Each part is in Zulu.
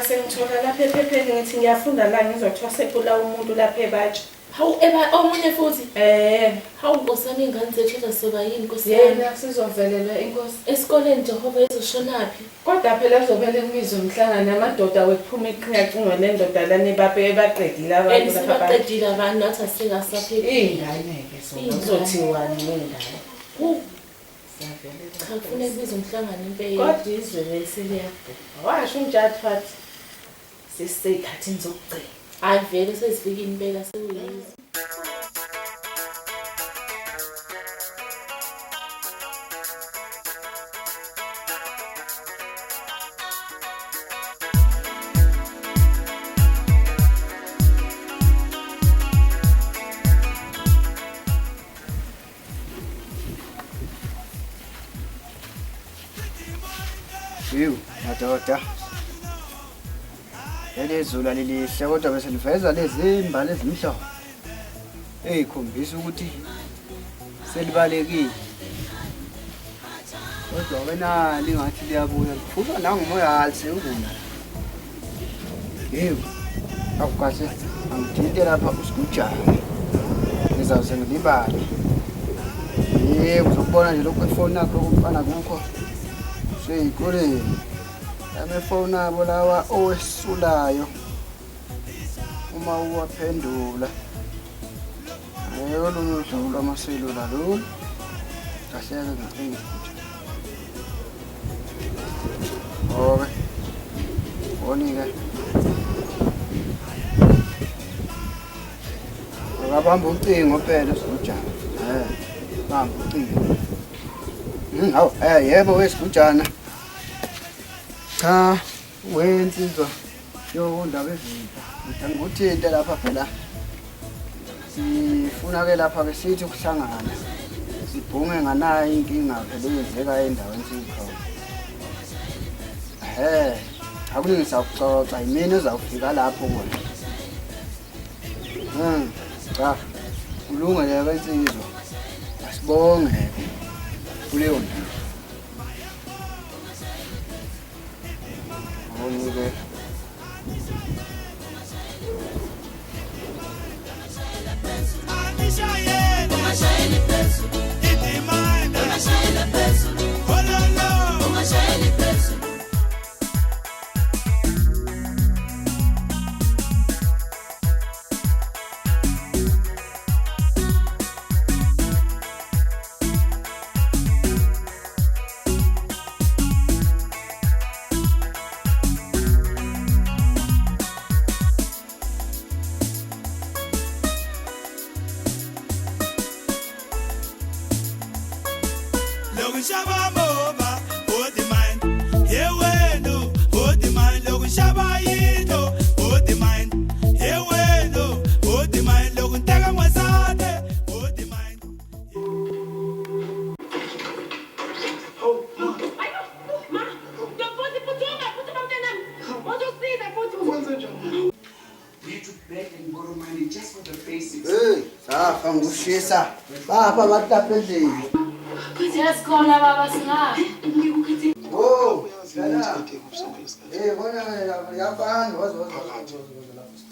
sengithola lapha ephepheni ngithi ngiyafunda la ngizwa kuthiwa sekulawa umuntu lapha ebatsha. Hawu eba omunye futhi. Eh. Hawu Nkosi yami ingane zethu kodwa soba yini Nkosi yami. Yena sizovelelwa inkosi. Esikoleni Jehova izoshonaphi? Kodwa phela kuzomele kubizwe umhlangano amadoda wekuphuma iqhingacingwe nendoda lana ebape ebaqedile And abantu lapha abantu. sebaqedile abantu nathi asingasapheli. Iy'ngane-ke zona Iy'ngane. kuzothiwani ngey'ngane. Hu, Siyavelela. Cha kufuneka kubizwe umhlangano impela. Kodwa izwe bese liyabhubha. Washo umjathi wathi sesisey'khathini zokugcina. Hayi vele sezifikile impela sekuyizo. Yiw, madoda. Leli zulu alilihle kodwa bese liveza lezi mbali ezimhlophe. Eyikhombisa ukuthi selibalekile. Kodwa wena lingathi liyabuya liphuza nangumoya alisenguna. Yebo. Akukahle angithinte lapha usigujana. Ngizawuze ngilibale. Yebo, uzokubona nje lokhu efoni yakho umfana kukho. Seyikoleni. Amefoni abo lawa owesulayo. Uma uwaphendula. Olunye uhlobo lwamaselula lolu. Kahleke ngicinge futhi. Okay. Boni-ke. Akabamba ucingo phela usigujana. Eh, bamba ucingo. Hawu, yebo wesigujana. Cha, wensizwa. Yo, ndaba ezimbi. Ngikuthinte lapha phela. Sifuna ke lapha ke sithi ukuhlangana. Sibhunge nganayo inkinga phela eyenzeka endaweni siyikhona. Ehhe, akuningi sakuxoxa, yimina ozawufika lapho kona. Cha, kulungele ke insizwa. Asibonge kuleyo ndawo. Bonke. Hey, safa ngushisa. Bapha abantu endlini. Yes khona baba singa. Oh, lala. Eh, bona lapha yabani wazo wazo.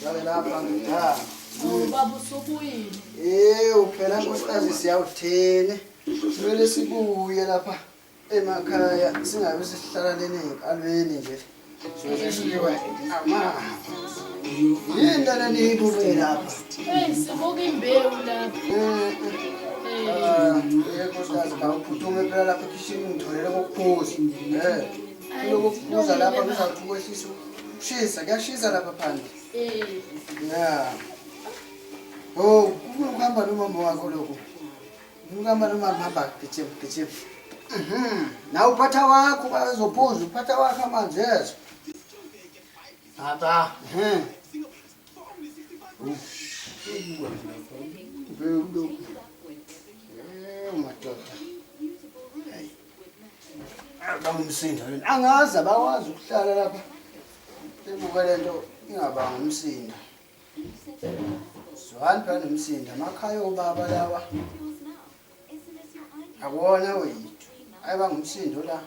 Lala lapha ngidala. Oh baba usubuyile. Eh, phela nkosikazi siyawuthini. Kumele sibuye lapha emakhaya singabe sihlala leni enkalweni nje. Soze siwe ama. Yini lana niyibuke lapha? Hey sibuka imbewu lapha. Ah, eh nkosikazi khawuphuthume phela lapha ekhishini ngitholele kokuphuza. Eh. Lokuphuza lapha kuzawuthi ukwehlisa ukushisa, kuyashisa lapha phandle. Eh. Yeah. Oh, ufuna ukuhamba nomama wakho lokho. Ufuna ukuhamba nomama hamba gijima gijima. Mhm. Nawe uphatha wakho bazophuza, uphatha wakho amanzi yezo. Baba. Mhm. Eh, madoda. Hey. Bangumsindo lena. Angazi abakwazi ukuhlala lapha. Bebuka lento ingabanga umsindo. Zwani phela nomsindo amakhaya obaba lawa. Akuwona wethu. Ayi bangumsindo la.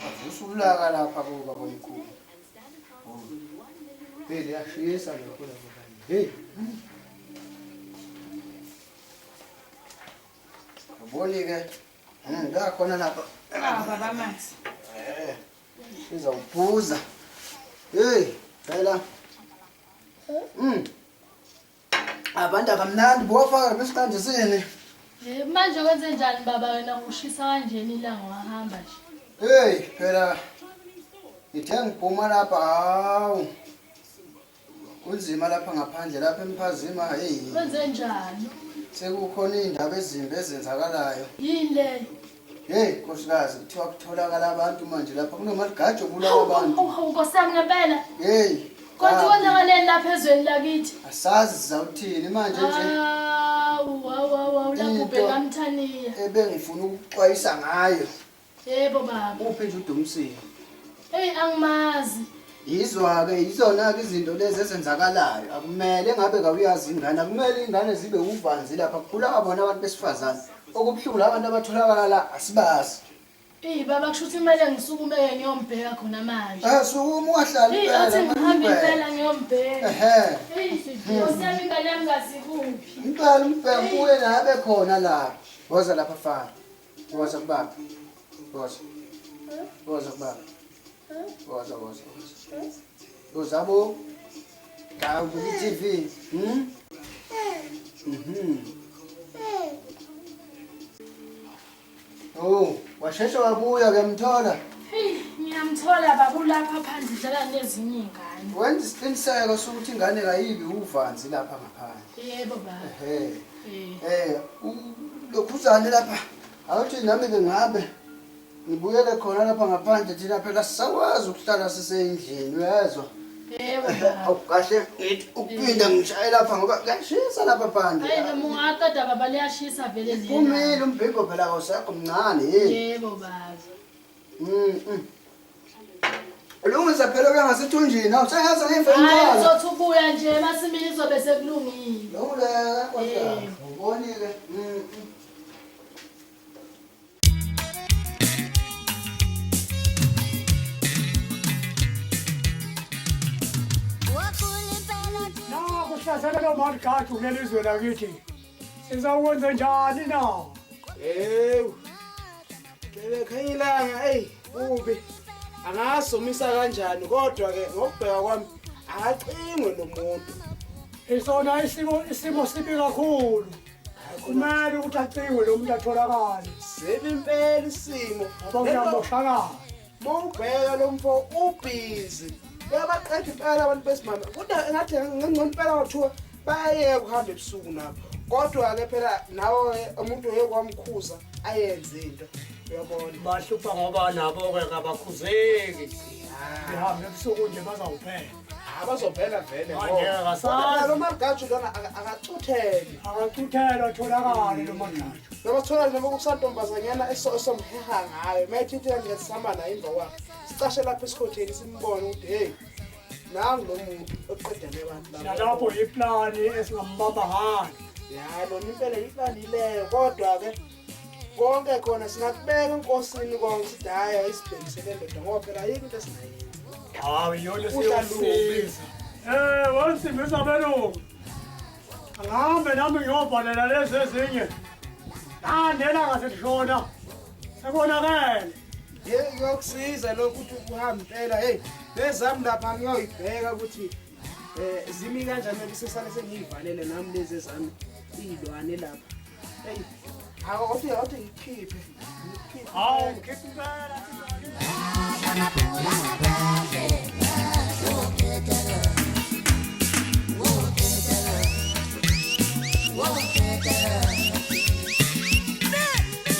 Avusa ulaka lapha kuba komkhulu. Hey, liyashisa lokho lapho kanje. Hey. Uboni-ke. La khona lapha. Ah, baba amanzi. Izawuphuza. Hey, phela. Abantu akamnandi bowafaka besiqandisini. Manje kwenze njani baba wena ushisa kanjeni ilanga wahamba nje? Hey, phela ngithe ngiphuma lapha hawu. Kunzima lapha ngaphandle lapha emphazima hey. Kwenze njani? Sekukhona iy'ndaba ezimbi ezenzakalayo. Yini leyo? Hey, nkosikazi, kuthiwa kutholakala abantu manje lapha kunomaligaji obulala abantu. Hawu Nkosi yami ngempela. Hey. Kodwa konakaleni lapha ezweni lakithi? Asazi sizawuthini manje nje. Hawu hawu hawu lapho Into- ubheka mthaniya. Ebengifuna ukuxwayisa ngayo. Yebo baba. Uphi nje uDumsile? Hey angimazi. Yizwa-ke, yizona-ke izinto lezi ezenzakalayo. Akumele ngabe kawuyazi ingane, akumele iy'ngane zibe uvanzi lapha. Kukhula bona abantu besifazane. Okubuhlungu la bantu abatholakala la asibazi. Eyi baba kusho ukuthi kumele ngisukume-ke ngiyombheka khona manje. Sukuma ungahlali Eyi impela, athi ngihambe umbheke. impela ngiyombheka. Ehhe. Eyi Nkosi yami ingane yami ngazikuphi. Impela umbheke ubuye naye abe khona lapha. Woza lapha fana. Woza kubaba. Woza. Woza kubaba. Woza, woza, woza. Woza bo. La ubuka i-TV. Oh, washesha wabuya uyamthola. Hey, ngiyamthola baba ulapha phandle udlala nezinye iy'ngane. Wenza isiqiniseko sokuthi ingane kayibi uvanzi lapha ngaphandle. Yebo baba. Ehe. Lokhuzane lapha. Awuthi nami ke ngabe ngibuyele khona lapha ngaphandle thina phela sisakwazi ukuhlala sisendlini uyezwa. Yebo baba. Awu kahle ngithi ukuphinda ngishaye lapha ngoba kuyashisa lapha phandle. Hayi noma ungaqeda baba liyashisa vele lena. Kumile umbhiko phela awusekho mncane yini. Yebo baba. Ulungisa phela uya ngasethunjini awusengaze ngemva Hayi enkala. uzothi ubuya nje emasimini izobe sekulungile. Lowuleka kodwa ubonile. Nakuhlasela lo maligaju kuleli zwe lakithi. Sizawukwenza njani na? Ewu. Khanya ilanga hey kubi. Angasomisa kanjani kodwa ke ngokubheka kwami akacingwe lo muntu. Isona isimo sibi kakhulu. Kumele ukuthi acingwe lo muntu atholakale. Sibi impela isimo. Ngoba kuyamoshakala. Mawubheka lo mfo ubhizi. Uyabaqeda impela abantu besimame. Kodwa engathi ngcono impela kwathiwa bayayeka ukuhamba ebusuku nabo. Kodwa ke phela nawe umuntu oyekwamkhuza ayenze into. Uyabona. Bahlupha ngoba nabo ke kabakhuzeki. Behambe ebusuku nje bazawuphela. Abazophela vele Manje akasazi. Lo maligaju lona akacuthele. Akacuthele atholakale lo maligaju. Noma sithola noma kusantombazanyana esomheha ngayo. Mayithi nje sihamba naye emva kwakhe. Sicashe lapha esikhotheni simbone ukuthi hey nangu lo muntu oqedele abantu laba. Nalapho iplani esingambamba ngayo. Ya lona impela iplani leyo kodwa ke konke khona singakubeka enkosini konke sithi hayi isibhekise le ndoda ngoba phela ayikho into esingayenza. Hawu iyona esiyosiza. Wansimbiza abelungu. Angihambe nami ngiyobhalela lezi ezinye. Landela ngaselishona. Sekonakele. Hey kuyokusiza lokhu ukuthi uhambe impela hey lezami lapha ngiyoyibheka ukuthi zimi kanjani bese sale sengiyivalele nami lezi ezami iy'lwane lapha. Hey awuthi ngikhiphe. Hawu ngikhiphe impela.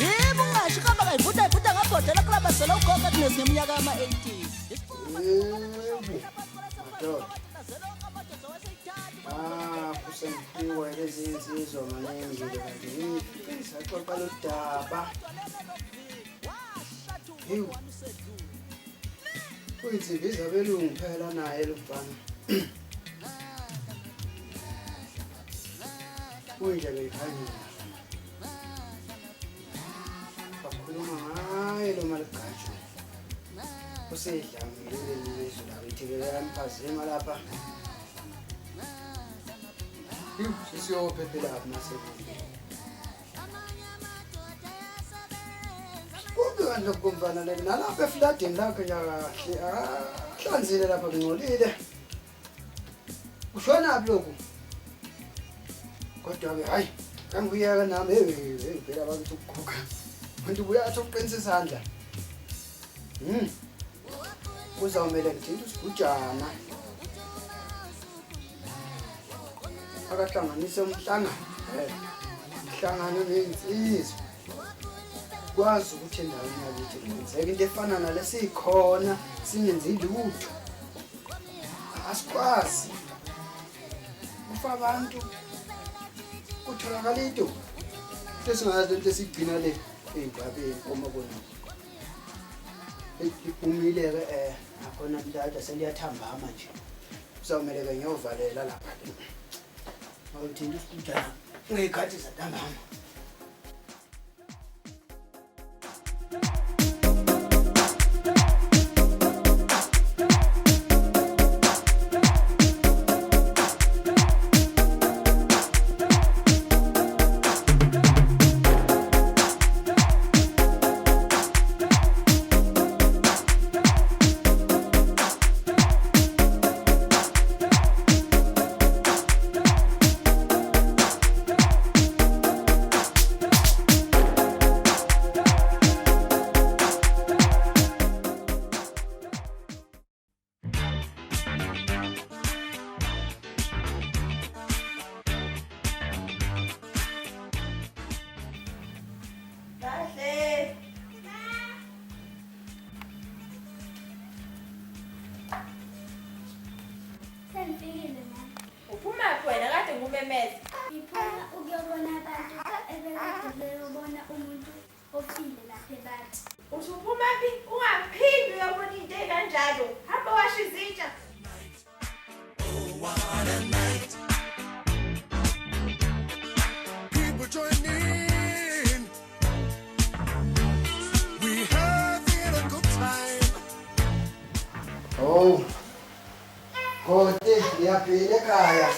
Yebo ungasho kuhamba kayivutha ivutha ngabhodlela kulabazela ugogo athi ngeminyaka yama-80s. Madoda. Kusengiwe lezi insizwa maningi kanti ngisaxoxa lo daba. Hewu. Kuyinsimbi zabelungu phela naye lo mfana. Kuyinja ngeyikhanyile. Bakhuluma ngaye lo maligaju. Usedlamile leli zwe lakithi ke lamphazima lapha. Sisiyophephela mase. Kubi kanti lokumfana le nalapha efladini lakhe nje kahle. Ahlanzile lapha kungcolile. Ushona lokhu? Kodwa ke hayi, angiyeka nami hey phela abantu ukuguga. Umuntu ubuya athi uqinisa isandla. Kuzawumele ngithinte usigujana. Akahlanganise umhlangano. Umhlangano nezinsizwa. Kwazi ukuthi endaweni yakithi kwenzeka into efana nalesikhona singenzi lutho. Asikwazi. Kufa abantu. Kutholakala into. Sesingazi lento esigcina le ey'ndabeni omabona. Iphumile-ke nakhona mdada seliyathambama nje. Kuzawumele-ke ngiyovalela lapha. Awuthinta isigujana ngey'khathi zantambama. Oh, Koti, ngiyaphila ekhaya.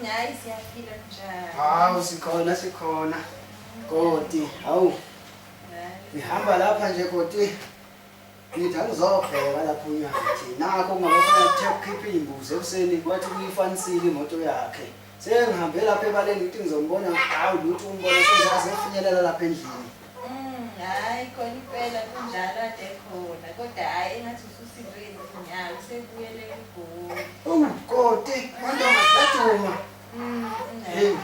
Hayi siyaphila njalo. Hawu sikhona sikhona. Koti, hawu. Ngihamba lapha nje Koti. Ngithi angizobheka lapha uNyathi. Nakho kungabafana kuthe ukukhipha imbuzi ekuseni kwathi kuyifanisile imoto yakhe. Sengihambe lapha ebaleni ngithi ngizombona, hawu lutho umbona sengizaze ngifinyelela lapha endlini. Hayi khona impela kunjalo ade khona kodwa hayi engathi ususizwe izinyawo sebuyele eGoli. Oh Koti, mantombi zaduma. Hey,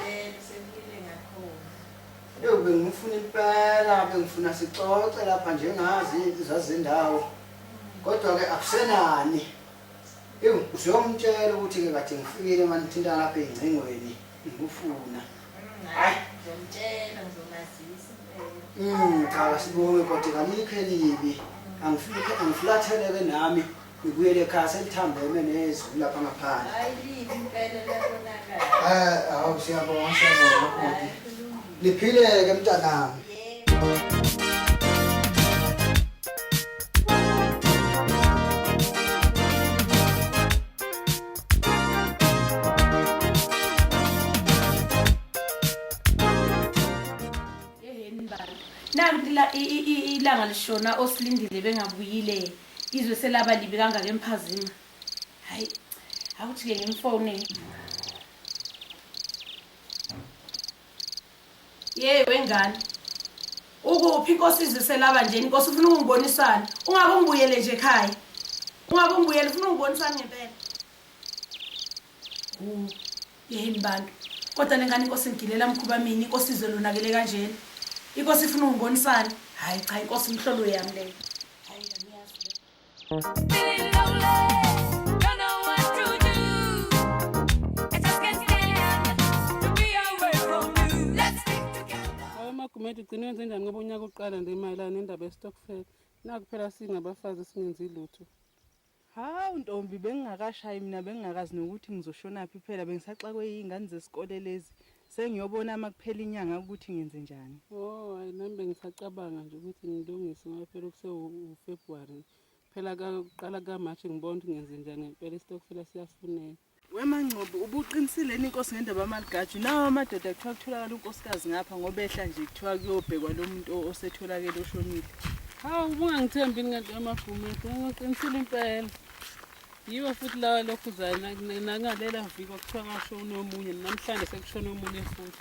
sebuyele ngakhona. Yebo bengifuna impela, bengifuna sixoxe lapha njengazi izazindawo. Kodwa ke akusenani. Yebo usuyomtshela ukuthi ke kade ngifikile manje thinta lapha engcingweni ngikufuna. Hayi ngizomtshela ngizomazisa. Cha sibonge kodwa kalikho elibi. Angifike angifulatheleke nami ngibuyele ekhaya selithambeme nezulu lapha ngaphandle. Hayi libi impela labonakala. Hawu siyabonga siyabonga Koti. Liphileke mntanami. Ilanga lishona osilindile bengabuyile izwe selaba libi kangaka emphazima. Hayi akuthi ke ngimfone. Ye wengane, ukuphi inkosi izwe selaba nje? Inkosi ufuna ukungibonisana. Ungabe ungibuyele nje ekhaya. Ungabe ungibuyele ufuna ukungibonisana ngempela. Yeheni bantu. Kodwa lengane inkosi ngigilela mkhuba mina, inkosi izwe lonakele kanjena. Inkosi ifuna ukungibonisana. Hayi cha inkosi imhlolo yami leyo. Hayi ngiyazi. Magumede ugcine wenze njani ngoba unyaka uqala nje mayelana nendaba yestokfela. Naku phela singabafazi singenzi lutho. Hawu ntombi bengingakashayi mina bengingakazi nokuthi ngizoshonaphi phela bengisaxakwe izingane zesikole lezi. Sengiyobona makuphela inyanga ukuthi ngenze njani. Oh, hayi nami bengisacabanga nje ukuthi ngilungise ngoba phela kuse uFebruary. Phela kuqala kaMarch ngibona ukuthi ngenze njani ngempela istokfela siyafuneka. WeMangcobo ubuqinisile inkosi ngendaba yamaligaju nawo amadoda kuthiwa kutholakala unkosikazi ngapha ngoba ehla nje kuthiwa kuyobhekwa lo muntu osetholakele oshonile. Hawu ubungangithembi ngento yamagumede ngiqinisile impela. Yiwo futhi lawa lokhuzayo nangalela viki kwakuthiwa ngashona omunye namhlanje sekushona omunye futhi.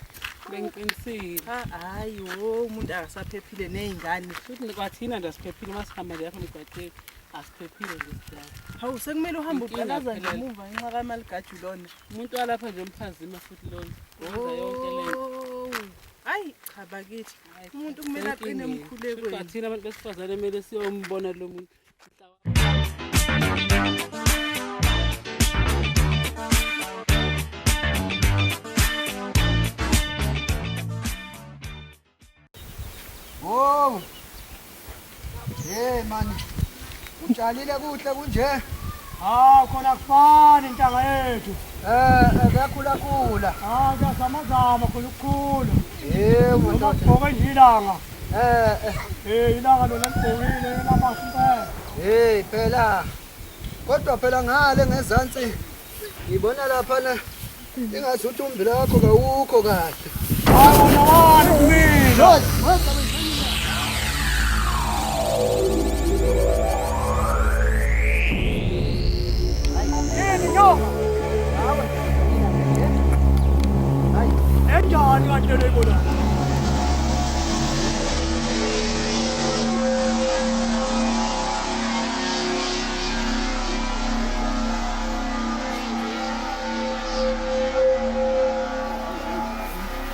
Bengiqinisile. Hayi wo umuntu akasaphephile nezingane. Futhi kwathina nje asiphephile masihamba nje lapha emgwaqeni asiphephile nje sidala. Hawu sekumele uhambe uqalaza nje emuva ngenxa kamaligaju lona. Umuntu walapha nje umphazima futhi lona. Wenza yonke lento. Hayi cha bakithi umuntu kumele aqine emkhulekweni. Kwathina abantu besifazane kumele siyombona lo muntu. Oh. Hey man. Utshalile kuhle kunje? Ah khona kufani intanga yethu. Kuyakhula khula. Ah kuyazamazama khona ukukhula. Yebo ndoda. Ngibhoke nje ilanga. Ilanga lona ligqokile lamahle impela. Hey phela. Kodwa phela ngale ngezansi ngibona lapha na ingathi uthi ummbila wakho kawukho kahle. Hayi wona wani kumina. Yini nyoka? Enjani kanti le ibona?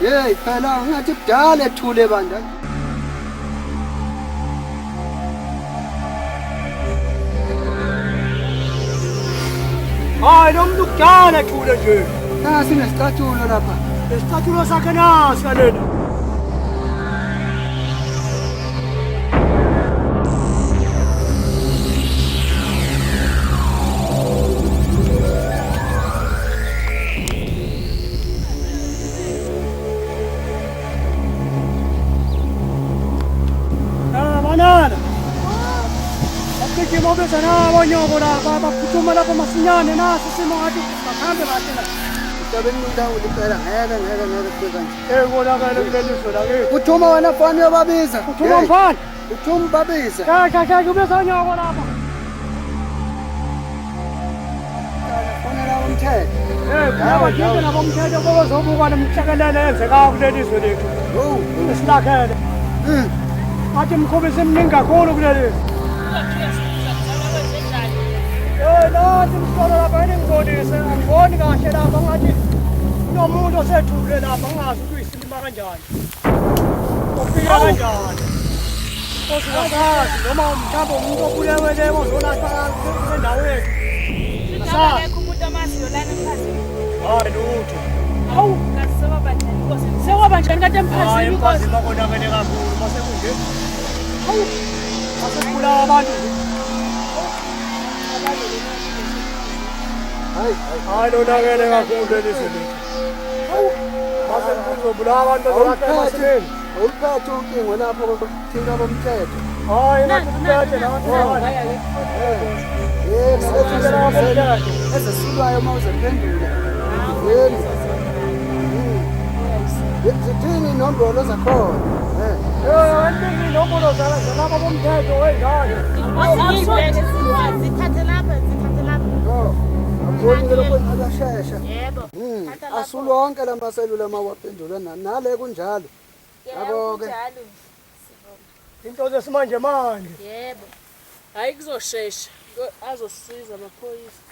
Hey phela ngathi kudala ethule bandla. Hayi lo muntu kudala ethule nje. Nasi nesicathulo lapha. Isicathulo sakhe nasi lena. Baphuma lapha masinyane nasi isimo ngathi bakhambe kahle la. Utabeni ulawula impela ngeke kufike kanje. Konakele kuleli zwe lakithi. Uthuma wena mfana uyobabiza. Uthuma mfana. Uthuma babiza. Cha ubeza nyoko lapha. Fonela umthetho. Nabadinga nabomthetho bazobuka nemhlekelele eyenzekayo kuleli zwe lethu. Esilakhele. Athi imikhuba iseminingi kakhulu kuleli zwe. Nathi mhlolo lapha engibonise angiboni kahle lapha ngathi kunomuntu osethule lapha ngingazi ukuthi uyisilima kanjani. Ufika kanjani. Osingasazi noma mhlawumbe umuntu obulewe le ozolashwa kule ndawo yethu. Akekho umuntu amaziyo lana emphazini. Hayi lutho. Hawu kazi sewabanjani inkosi. Sewabanjani kanti emphazini inkosi. Hayi emphazini konakele kakhulu mase kunje. Hawu asekubulawa abantu nje. Hayi lonakele kakhulu leli zwe lethu. Hawu mase kuzobulawa abantu bazolashwa emasimini. Awuphethe ucingo lapho kuthinta abomthetho. Hayi ngathi uphethe nabantu. Yebo, ezesulwayo uma uzephendula. Yebo. Zithini inombolo zakhona? Antingi inombolo zalaba bomthetho wengane. Zithathe lapha, zithathe lapha. Akubonile lokho akashesha. Yebo. Asulwa wonke lamaselula mawaphendula nale kunjalo. Yabo ke. Into zesimanje manje. Yebo. Hayi kuzoshesha. Azosiza amaphoyisa.